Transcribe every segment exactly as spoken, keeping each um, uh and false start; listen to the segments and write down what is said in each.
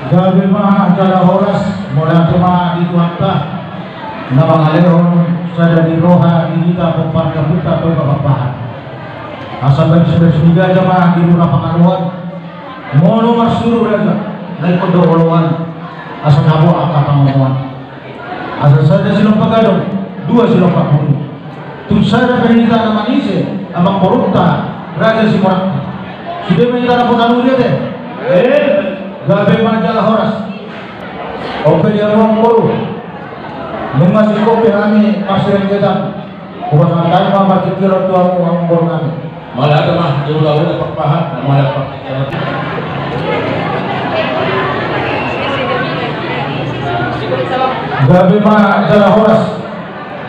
Gabe ma jala horas, mauliate ma di Tuhanta na mangalehon sada ni roha di hita pomparan ni ompunta Toga Pakpahan. Asa baen sibaen ni gaja ma di rura Pangaloan. Molo marsuru raja, na ingkon do oloan, asa tabo angka pangomoan. Asa sada silompa gadong, dua silompa pulu. Tung sada pe hita na manise, amangborunta Raja Simorakka. Sude ma hita na potalu dia te. Eh, gabe ma jala horas. Ope dia ruang boru. Nunga singkop be hami marsirenggetan. Hupasahat ma partingkian tu hamu amangboru nami. Mauliate ma di hulahula Pakpahan, mauliate ma. Gabe ma jala horas.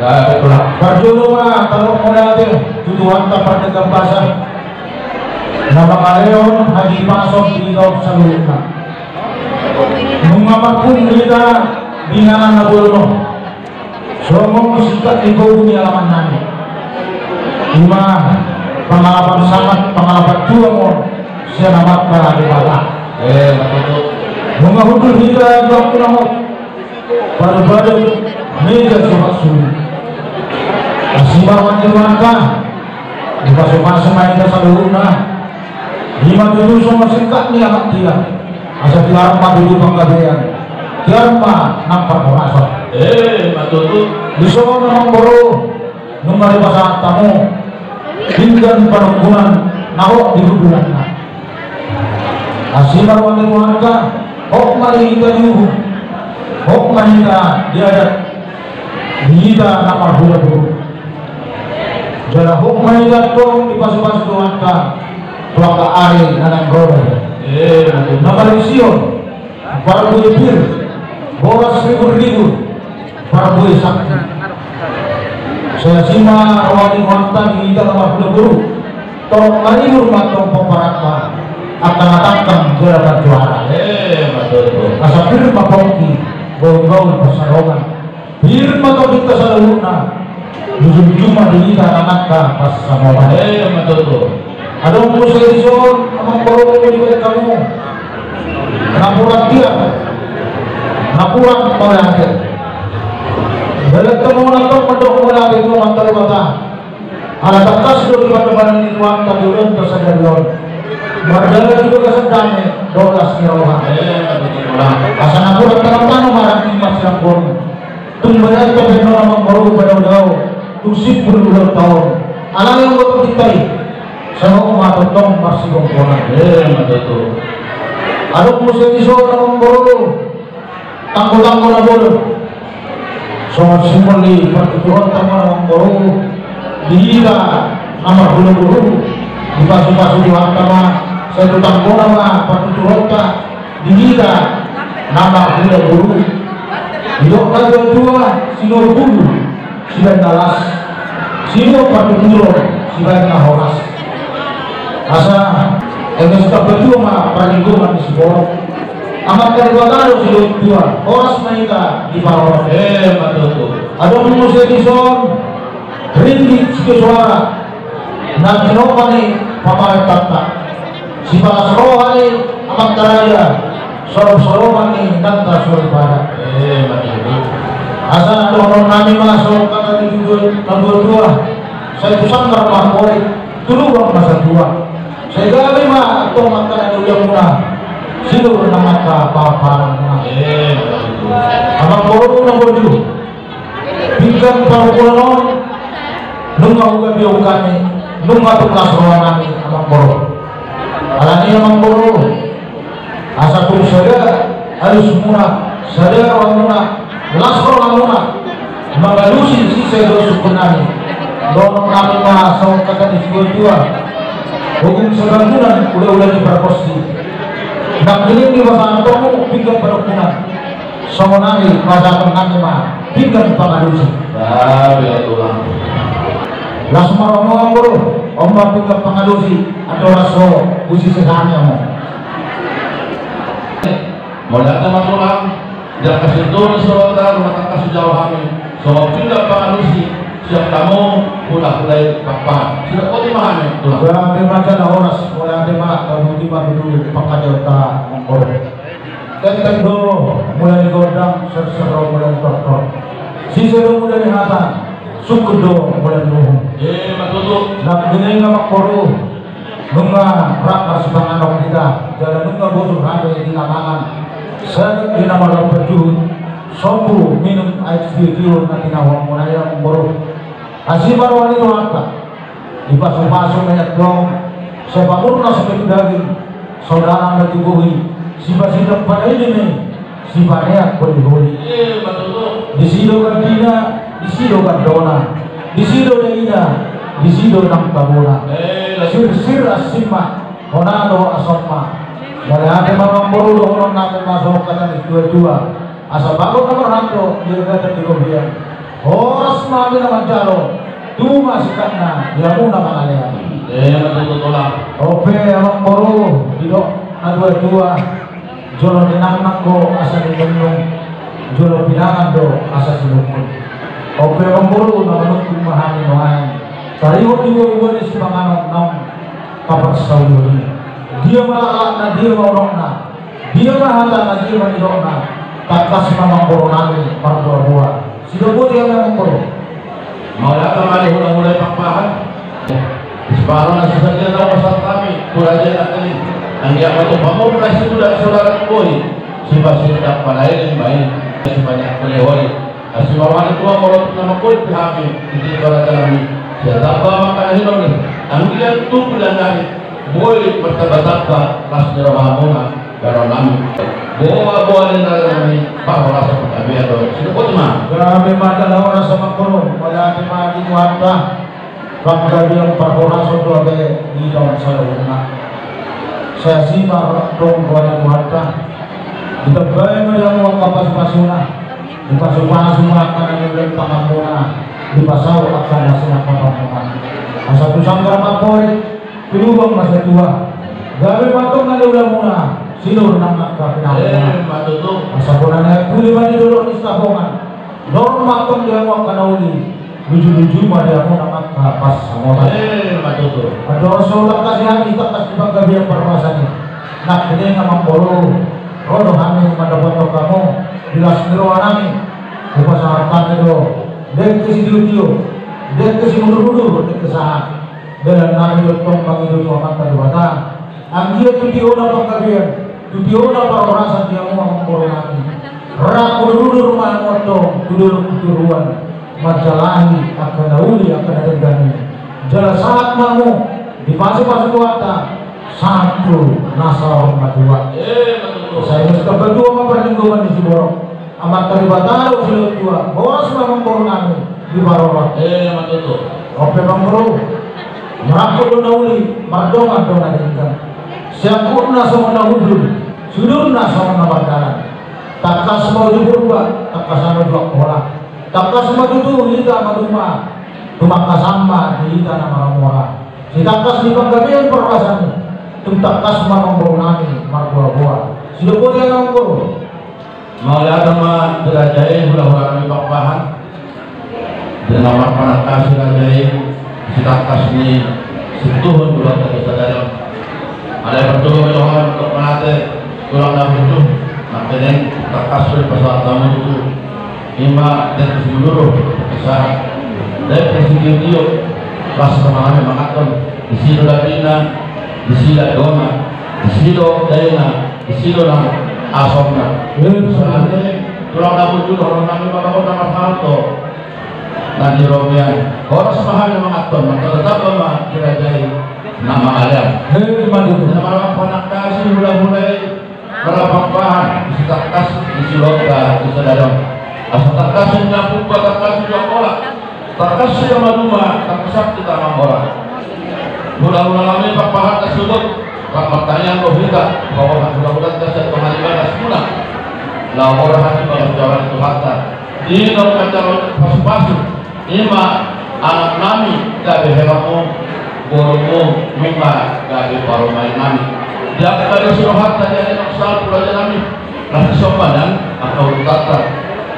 Gabe tulang. Parjolo ma taruhon mauliate tu Tuhanta pardenggan basa na mangalehon hahipason di hita saluhutna. Nunga marpungu hita di inganan na bolon on. Songon singkat ni gogo ni alaman nami. Ima pangalapan sangat, pangalapan tuak on sian Amanta Debata. Eh, betul. Nunga hundul hita di waktu na hot. Baru-baru meja sobat sulu. Asi ma roha ni Tuhanta. Dipasu-pasu ma hita saluhutna. Ima tutu songon singkat ni alaman dia. Asa tiar ma tutu panggabean, tiar ma nang parhorasan. Eh, ma tutu. Dison amangboru, nunga dipasahat hamu pinggan panungkunan na hot di hundulanna. Asi ma roha ni Tuhanta, hot ma di hita di uhum, hot ma hita di adat, di hita na marhula boru. Jala hot ma hita tong dipasu-pasu Tuhanta tu angka ari na naeng ro. Eh, na marisi on parbue pir, boras ribur-ribur, parbue sakti. Sai asi ma roha ni Tuhanta di hita na marhula boru. Tong maribur ma tong pomparanta, angka na tangkang jala na juara. Eh, ma tutu. Asa pir ma pongki, gaul-gaul pansalongan. Pir ma tondinta saluhutna, luju-luju ma di hita na angka pansamotan. Eh, ma tutu. Adong muse dison amangboru dibaen hamu napuran tiar, napuran mauliate. Baen hamu na tong mandok mauliate tu Amanta Debata. Ala tangkas do di pandohan ni Tuhanta di ulaonta sadari on. Mardalan di bagasan dame dohot las ni roha. Asa napuran tano-tano ma rap ni marsiranggong. Tung baen hamu amangboru padao-dao, tung simpul ulaonta on. Alai anggo tong hita i, sai hot ma tongtong marsigomgoman. Adong muse dison amangboru, tanggo-tanggo na bolon. Songon simbol ni partuturonta ma amangboru, di hita na marhula boru, dipasu-pasu Tuhanta ma, sai tu tanggona ma partuturonta, di hita na marhula boru. Didok na tua-tua, sinur bulu sibaen na las, sinur partuturon sibaen na horas. Asa eme so tamba tua ma parlinggoman ni siborok, Amanta Debata do silehon tua, horas ma hita diparorot. Eh, ma tutu. Adong muse dison ringgit sitio soara na tinopa ni pamarentanta. Sipalas roha ni amanta raja, sorop-soropan ni inanta soripada. Eh, ma tutu. Asa dohonon nami ma songon hata ni tua-tua, sai tu sanggar ma amporik, tu lubang ma satua. Sai gabe ma antong angka na niulamuna, sinur nang angka paranmuna. Eh, ma tutu. Amangboru na boju. Pinggan parungkunan on, nunga hugabeon hami, nunga tung las roha nami amangboru. Alani amangboru, asa tung sada alusmuna, sada rohamuna, las rohamuna mangalusi sise dohot sungkun nami. Dohonon nami ma songon hata ni situa-tua, ogung sabangunan, ula-ula ni pargonsi. Nangkining dipasahat hamu pinggan parungkunan. Songon i pasahaton nami ma pinggan pangalusi. Las ma roha amangboru, on ma pinggan pangalusi, andorang so husise hami hamu. Mauliate ma tulang, di angka situtu ni sorotan, rumah tangga sijalo hami, songon pinggan pangalusi sian hamu hulahula i Pakpahan. Sidapoti ma hami tulang. Mauliate ma jala horas, mauliate ma, tabuti ma tutu pangkataion ta amangboru. Tenteng do mula ni gondang, serser do mula ni tortor. Sise do mula ni hata, sungkun do mula ni uhum. Nangkining amangboru, nunga rap marsipanganon hita, jala nunga bosur hami di na mangan. Sagat di na marlompan juhut, sombu minum aek sitio-tio na tinahuan muna i, amangboru. Asi ma roha ni Tuhanta. Dipasu-pasu ma i antong, sai pamurnas ma tu daging, saudara ma tu bohi, sipasindak panaili ma i, sipaneang holi-holi. Disi do gandina, disi do gandona, disi do daina, disi do nang tabona. Sirsir asing ma, hona do asom ma. Mauliate ma, amangboru, dohonon nami ma songon hata ni tua-tua. Asa bagot na marhata di robean, horas ma hami na manjalo, tubu ma singkatna di hamu na mangalean. On pe, amangboru, didok na tua-tua, jolo ninangnang do asa ninungnung, jolo pinangan do asa sinungkun. On pe, amangboru, na manungkun ma hami nuaeng, taringot di boaboa ni sipanganon naung taparsaulion i. Dia ma laklakna, dia ma unokna, dia ma hatana, dia ma nidokna, tangkas ma, amangboru nami, marboaboa. Sidok boti hami, amangboru. Mauliate ma di hulahula i, Pakpahan. Siparo na sisadian na pasahat hami tu raja i nangkining. Anggiat ma tung pamurnas i tu daging, saudara tu bohi, sipasindak panaili ma i, sipaneang holi-holi. Asi ma roha ni Tuhan, molo tung na manggohi pe hami di tingki raja nami, sai tamba ma angka na hinol i. Anggiat tu pilihan nami boi martamba-tamba las ni rohamuna, baron nami. Boaboa ni raja nami, parhorasan panggabean do. Sidok boti ma. Gabe ma, horas ma, amangboru. Mauliate ma di Tuhanta. Panggabean parhorasan do ate di hita on saluhutna. Sai asi ma antong roha ni Tuhanta. Ditambai ma di hamu angka pasu-pasuna. Dipasu-pasu ma angka na niula ni tanganmuna. Dipasaut angka na sinangkapmuna. Asa tu sanggar ma amporik, tu lubang ma satua. Gabe ma antong na niulamuna, sinur nang angka pinanganmuna. Asa bona na puli ma di dolok ni Sitapongan. Dor ma antong di hamu angka na uli, luju-luju ma di hamu nang angka pansamotan. Andorang so tangkas i hami, tangkas di panggabean parhorasan i. Nangkining, amangboru, ro do hami mandapothon hamu di las ni roha nami. Hupasahat hami do dengke sitio-tio, dengke simudur-udur, dengke sahat. Dalan nami do antong mangido tu Amanta Debata. Anggiat tu tiona panggabean, tu tiona parhorasan di hamu, amangboru nami. Rap udur-udur ma hamu antong tu dolok ni Toruan, manjalahi angka na uli, angka na denggan i. Jala sahat ma hamu dipasu-pasu Tuhanta, sahat tu na saur matua. Sai muse tambatua ma parlinggoman ni siborok. Amanta Debata do silehon tua, horas ma, amangboru nami, diparorot. On pe, amangboru, marangkup do na uli, mardongan do na denggan. Siangkupna songon na hundul, sudurna songon na mardalan. Tangkas ma uju Purba, tangkasan ma uju Angkola. Tangkas ma tutu hita maduma, tumangkasan ma di hita na maramora. Sitangkas ni panggabean parhorasan i, tung tangkas ma, amangboru nami, marboa-boa. Sidok boti hami, amangboru. Mauliate ma di raja i, hula-hula nami Pakpahan. Di na marpanangkasi raja i, sitangkas ni sintuhon di rohanta di sadari on. Alai parjolo ma i dohonon, mauliate, tulang na burju, nangkining tangkas do dipasahat hamu tutu. Ima dengke simudur-udur, dengke sahat. Dengke sitio-tio, las ma hami manganhon. Disi do dagingna, disi do dagona, disi do daina, disi do nang asomna. Sahat ni tulang na burju dohonon nami ma dohot na marhalto na di robean. Horas ma hami manganhon, martamba-tamba ma di raja i na mangalean. Di na marpanangkasi hula-hula i, molo Pakpahan, sitangkas ni si Longga di sadari on. Asa tangkas ni Purba, tangkas ni Angkola, tangkas ni maduma, tangkas ni tamang ora. Hula-hula nami Pakpahan, na subur, rap martangiang do hita, paboa hula-hulanta sai tonga ni bagasmuna. Laho ro hami bagas jaoran Tuhanta. Di na manjalo pasu-pasu. Ima anak nami, gabe helammu, borumu, nunga gabe parumaen nami. Di angka disi rohanta di ari na salpu, raja nami, na sisomba nian angka ulaonta.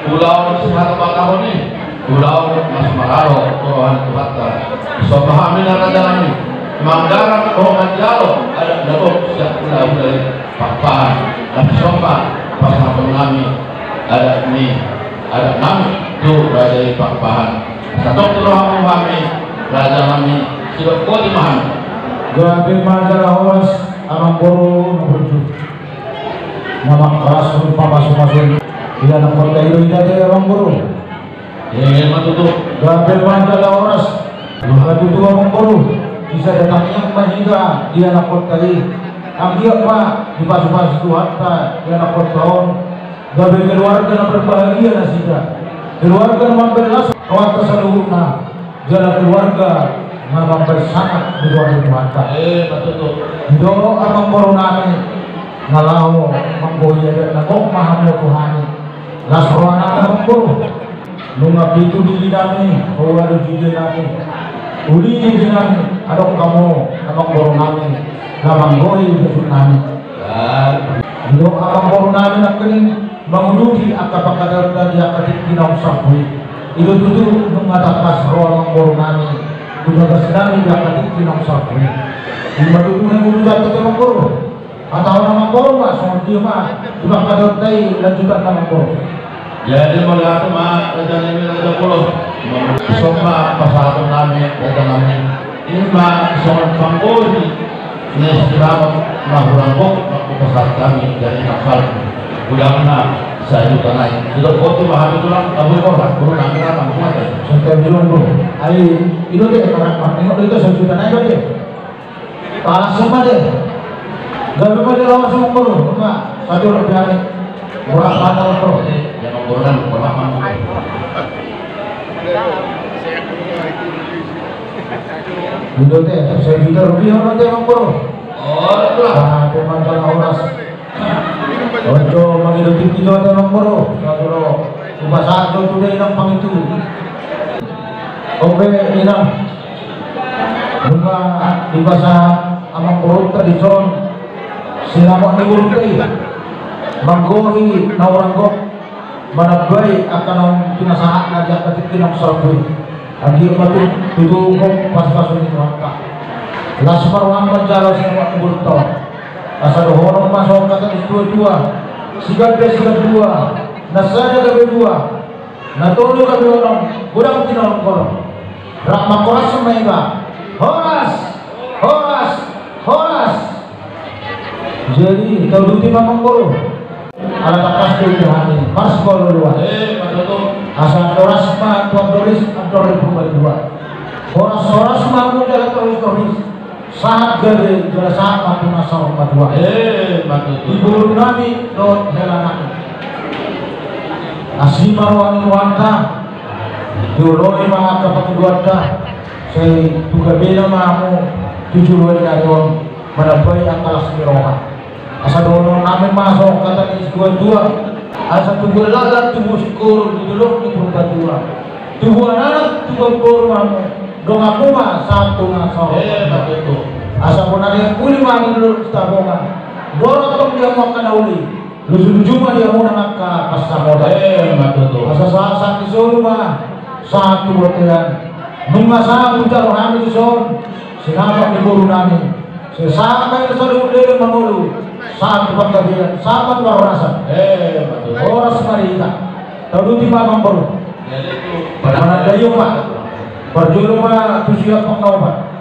Ulaon sihatabatahon i, ulaon na so maralo tu roha ni Tuhanta. Somba hami na, raja nami, manggarar dohot manjalo adat na gok sian hula-hula i, Pakpahan, na sisomba. Adat ni, adat nami tu raja i Pakpahan. Satong tu rohamu hami, raja nami, sidok boti ma hami. Gabe ma jala horas, amangboru na burju. Na mangkorashon pamasumasu i, di anakhonta i do i, gabe amangboru. Ima tutu. Gabe ma jala horas. Ima tutu amangboru. Di sada tangiang ma hita di anakhonta i. Anggiat ma dipasupasu Tuhanta di anakhonta on. Gabe keluarga na berbahagia nasida. Keluarga na mambahen las rohanta saluhutna. Jala keluarga na mambahen sangap di luar Tuhanta. Ima tutu. Didok amangboru nami na laho manggohi adat na gok ma hamu tu hami. Las roha nami amangboru. Nunga pitu dili nami, ualu dili nami, uli dili nami, adong hamu amangboru nami na manggohi bujur nami. Didok amangboru nami nangkining manguduti angka pangkataion di angka tingki naung salpu i. I do tutu nunga tangkas ro amangboru nami tu bagas nami di angka tingki naung salpu i. Ima tutu na ingkon hudok tu amangboru. Hatahon amangboru ma songon dia ma di pangkataion i lanjutanna amangboru. Jadi mauliate ma raja nami, raja bolon. Dison ma pasahaton nami raja nami. Ima songon panggohi ni sinamot na hurang gok ma hupasahat hami, jadi na salpu. Godangna sajuta nai. Sidok boti ma hami tulang, abu i boha, boru nami ra, nami ra. Songon dia ma, ai i do, dia ma ra, ma ningot do ita sajuta nai do dia. Palas ma dia. Gabe ma dia lawas amangboru. Ima, satu rupiah ni. Murah mana amangboru. Dia amangboru nami, murah mana. I do dia, sajuta rupiah ma dia amangboru. Oh, itulah. Gabe ma jala horas. Ojo mangido tingki jo dia amangboru. Sado do hupasahat jo tu dia inang pangitu. Oke, inang. Nunga dipasahat amangborunta dison sinamot ni borunta i. Manggohi na hurang gok, manambai angka naung pinasahatna di angka tingki naung salpu i. Anggiat ma tutu gok pasupasu ni Tuhanta. Las ma roham manjalo sinamot ni borunta on. Asa dohonon ma songon hata ni situatua: Siganda sigandua, na sada gabe dua, na tolu gabe onom, godang tinaholonghon. Rap mangkorashon ma iba. Horas! Horas! Horas! Jadi tauduti ma amangboru. Ala tangkas do di hami marsipaolooloan. Asa horas ma tu Andoris, Andor ni Purbatua. Horas, horas ma hamu jala toris, toris. Sahat gabe jala sahat ma tu na saur matua. Ima tutu. Di boru nami dohot hela nami. Asi ma roha ni Tuhanta. Dioloi ma angka pangidoanta. Sai tu gabena ma hamu tu joloan ni ari on manambai angka las ni roha. Asa dohonon nami ma songon hata ni situatua: Asa tubuan laklak tubu singkoru di dolok ni Purbatua. Tubuan anak tubuan boru ma hamu, donganmu ma sahat tu na saur. Ima tutu. Asa bonari angka uli ma hamu di dolok Sitabongan. Borhat tong di hamu angka na uli, luju-luju ma di hamu nang angka pansamotan. Ima tutu. Asa sahat-sahat ni solu ma sahat tu bontean. Nunga sahat hujaha hami dison sinamot ni boru nami. Sai sahat ma hita saluhut leleng mangolu, sahat tu panggabean, sahat ma tu parhorasan. Ima tutu. Horas ma di hita. Tauduti ma amangboru. Jadi tu manandaion ma. Parjolo ma tu siap pangaopan.